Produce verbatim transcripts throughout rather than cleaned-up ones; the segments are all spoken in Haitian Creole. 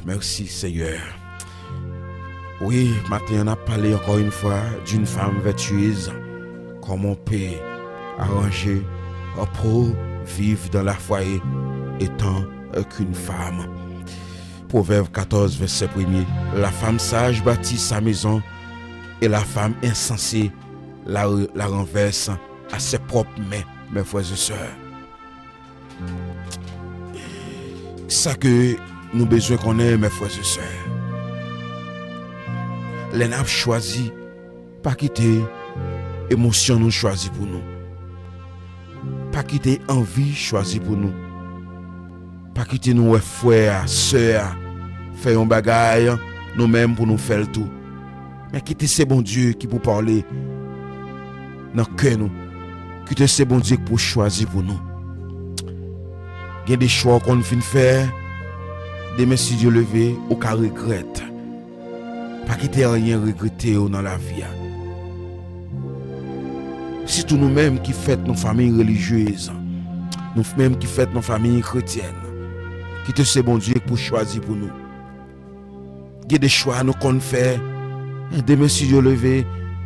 Merci, Seigneur. Wi, maten an ap pale encore une fois d'une femme vertueuse. Comment on peut arranger pour vivre dans la foi étant qu'une femme. Proverbe quatorze, verset premier. La femme sage bâtit sa maison et la femme insensée la, la renverse à ses propres mains, mes frères et sœurs. Sa ke nou bezwen konnen, mes frères et sœurs, lè n ap chwazi, pa kite emosyon nou chwazi pou nou. Pa kite anvi chwazi pou nou. Pa kite nou wè frè a, sè a fè yon bagay, nou menm pou nou fè l tou. Men kite se Bondye ki pou pale nan kè nou. Kite se Bondye ki pou chwazi pou nou. Gen de chwa w konn fin fè, demen si Dye leve, ou ka regrèt. Pa kite anyen regrete w nan lavi a. Sitou nou menm ki fèt nan fanmi relijyez, nou menm ki fèt nan fanmi kretyèn, kite se Bondye ki pou chwazi pou nou. Gen de chwa nou konn fè, demen si Dye leve,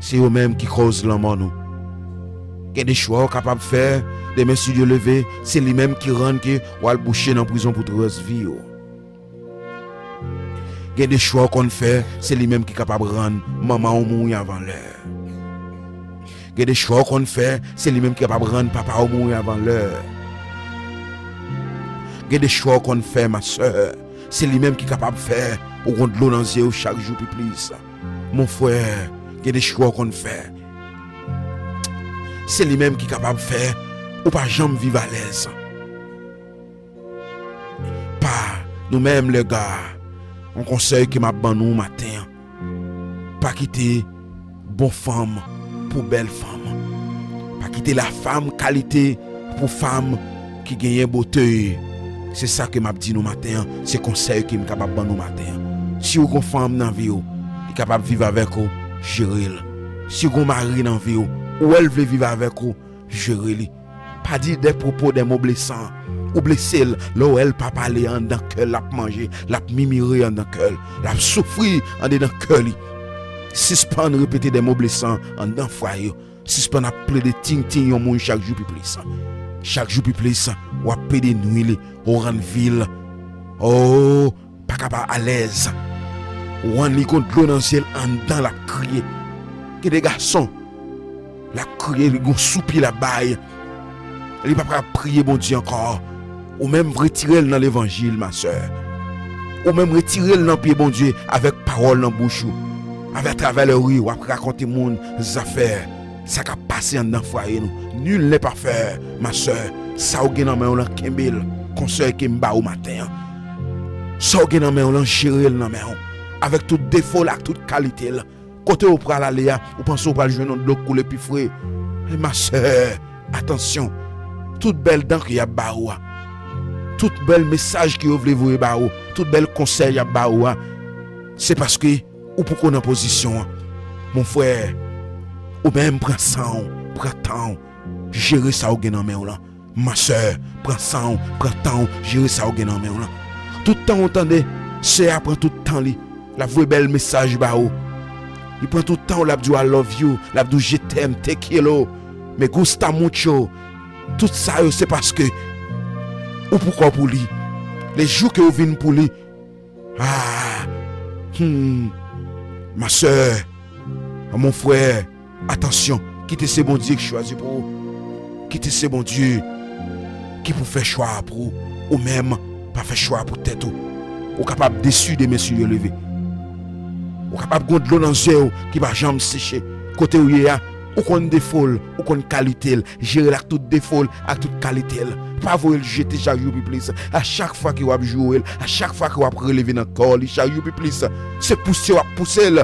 se yo menm ki koz lanmò nou. Gen de chwa ou kapab fè, demen si Dye leve, se li menm ki rann ke w al bouche nan prizon pou tout rès vi w. Gen de chwa ou konn fè, se li menm ki kapab rann manman w mouri avan lè. Gen de chwa ou konn fè, se li menm ki kapab rann papa w mouri avan lè. Gen de chwa ou konn fè, ma sè, se li menm ki kapab fè ou gon dlo nan zye w chak jou pi plis. Mon frè, gen de chwa ou konn fè, se li menm ki kapab fè ou pa janm viv alèz. Pa nou menm, lèga, yon konsèy ke m ap ban nou maten an. Pa kite bon fanm pou bèl fanm. Pa kite la femme qualité pou fanm ki genyen bote. Se sa ke m ap di nou maten an, se konsèy ke m kapab ban nou maten an. Si w gon fanm nan vi w, li kapab viv avèk ou, jere l. Si w gon mari nan vi w, ou wè l vle viv avèk ou, jere li. Pa di de pwopo, de mo blesan. Ou blese l, lè w wè l pa pale, anndan kè l l ap manje, l ap mimire anndan kè l, l ap soufri andedan kè li. Sispann repete de mo blesan anndan fwaye w. Sispann ap plede tingting yon moun chak jou pi plis. Chak jou pi plis, w ap plede nwi li, ou rann vi l, o, pa kapab alèz. Ou rann li gon dlo nan zye l anndan, l ap kriye. Gen de gason, l ap kriye, li gon soupi l ap bay. Li pa kapab priye Bondye ankò. Ou menm retire l nan levanjil, ma sè. Ou menm retire l nan pye Bondye avèk pawòl nan bouch ou. Avèk travè lè ri, w ap rakonte moun zafè sa k ap pase anndan fwaye nou. Nul n'est parfait, ma sè. Sa w gen nan men w lan, kenbe l. Konsèy ke m ba ou maten an. Sa w gen nan men w lan, jere l nan men w. Avèk tout defo l ak tout kalite l. Kote w pral ale a, ou panse w pral jwenn yon dlo koule pi fre. E ma sè, atansyon. Tout bèl dan ke y ap ba ou a, tout bèl mesaj ke yo vle voye ba ou, tout bèl konsèy y ap ba ou a, se paske ou poko nan pozisyon an. Mon frè, ou menm pran san w, pran tan w, jere sa w gen nan men w lan. Ma sè, pran san w, pran tan w, jere sa w gen nan men w lan. Tout tan w tande sè a pran tout tan li, l ap voye bèl mesaj ba ou. Li pran tout tan w, l ap di w I love you, l ap di w je t'aime, te quiero, me gusta mucho. Tout sa yo se paske ou poukò pou li. Le jou ke ou vin pou li, ah, hmm, ma sè, mon frè, atansyon, kite se Bondye ki chwazi pou ou. Kite se Bondye ki pou fè chwa a pou ou. Ou menm, pa fè chwa a pou tèt ou. Ou kapab desi demen si Dye leve. Ou kapab gon dlo nan zye w ki pa janm seche. Kote w ye a, ou konn defo l, ou konn kalite l. Jere l ak tout defo l, ak tout kalite l. Pa voye l jete chak jou pi plis. A chak fwa ke w ap joure l, a chak fwa ke w ap releve nan kò li chak jou pi plis, se pouse w ap pouse l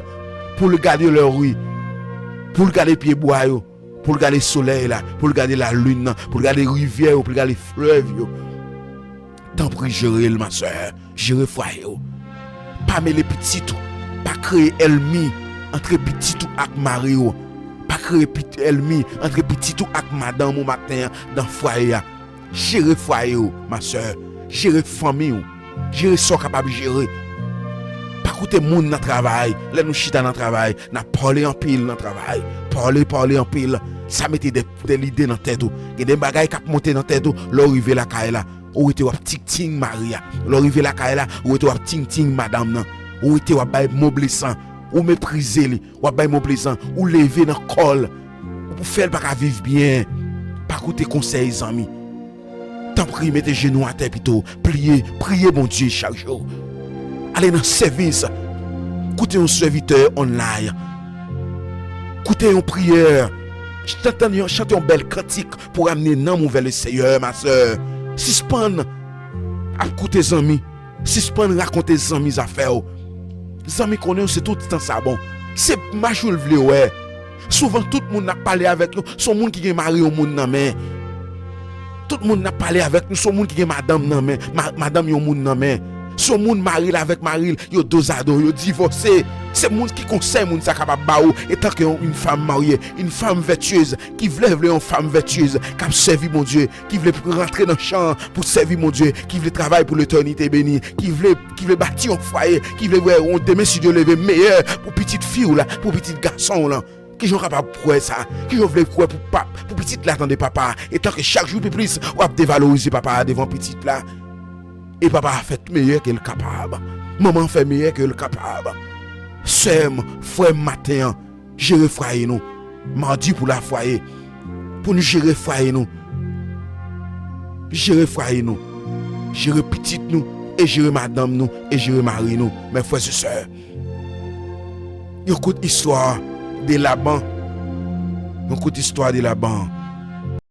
pou l gade lè ri, pou l gade pyebwa yo, pou l gade solèy la, pou l gade lalin nan, pou l gade rivyè yo, pou l gade flèv yo. Tanpri, jere l, ma sè. Jere fwaye w. Pa mele pitit ou. Pa kreye ènmi antre pitit ou ak mari w. Pa kreye pit-, ènmi antre pitit ou ak madanm ou maten an nan fwaye a. Jere fwaye w, ma sè. Jere fanmi w. Jere sa w kapab jere. Koute moun nan travay. Lè nou chita nan travay, n ap pale anpil nan travay. Pale, pale anpil. Sa mete de, de lide nan tèt ou. Gen de bagay k ap monte nan tèt ou. Lè w rive lakay la, ou rete w ap tingting mari a. Lè w rive lakay la, ou rete w ap tingting madanm nan. Ou rete w ap bay mo blesan. Ou meprize li. W ap bay mo blesan. Ou leve nan kò l. Ou fè l pa ka viv byen. Pa koute konsèy zanmi. Tanpri, mete jenou atè pito. Priye, priye Bondye chak jou. Ale nan sèvis. Koute yon sèvitè online. Koute yon priyè. Chante yon, chante yon bèl kantik pou ramne nanm ou vè le Seyè, ma sè. Sispann ap koute zanmi. Sispann rakonte zanmi zafè w. Zanmi konnen w se tout tan sa bon. Se mache w l vle wè. Souvan tout moun n ap pale avèk nou, se yon moun ki gen mari yon moun nan men. Tout moun n ap pale avèk nou, se yon moun ki gen madanm nan men, ma-, madanm yon moun nan men. Se yon moun mari l avèk mari l, yo dozado, yo divòse. Se moun ki konsèy moun sa kapab ba ou, etan ke yon, yon fanm marye, yon fanm vètyez, ki vle vle yon fanm vètyez, k ap sèvi Bondye, ki vle rantre nan chan an pou sèvi Bondye, ki vle travay pou letènite beni, ki vle, ki vle bati yon fwaye, ki vle wè yon demen, si Dye leve, meyè pou pitit fi w la, pou pitit gason w lan. Kijan w kapab kwè sa? Kijan w vle kwè pou pap, pou pitit la tande papa a? Etan ke chak jou pi plis, w ap devalorize papa a devan pitit la. E papa a fè meyè ke l kapab. Manman an fè meyè ke l kapab. Sè m, frè m, maten an, jere fwaye nou. Madi pou lafwaye. Pou nou jere fwaye nou. Jere fwaye nou. Jere pitit nou. E jere madanm nou. E jere mari nou. Mes frères et sœurs, yon kout istwa de Laban. Yon kout istwa de Laban.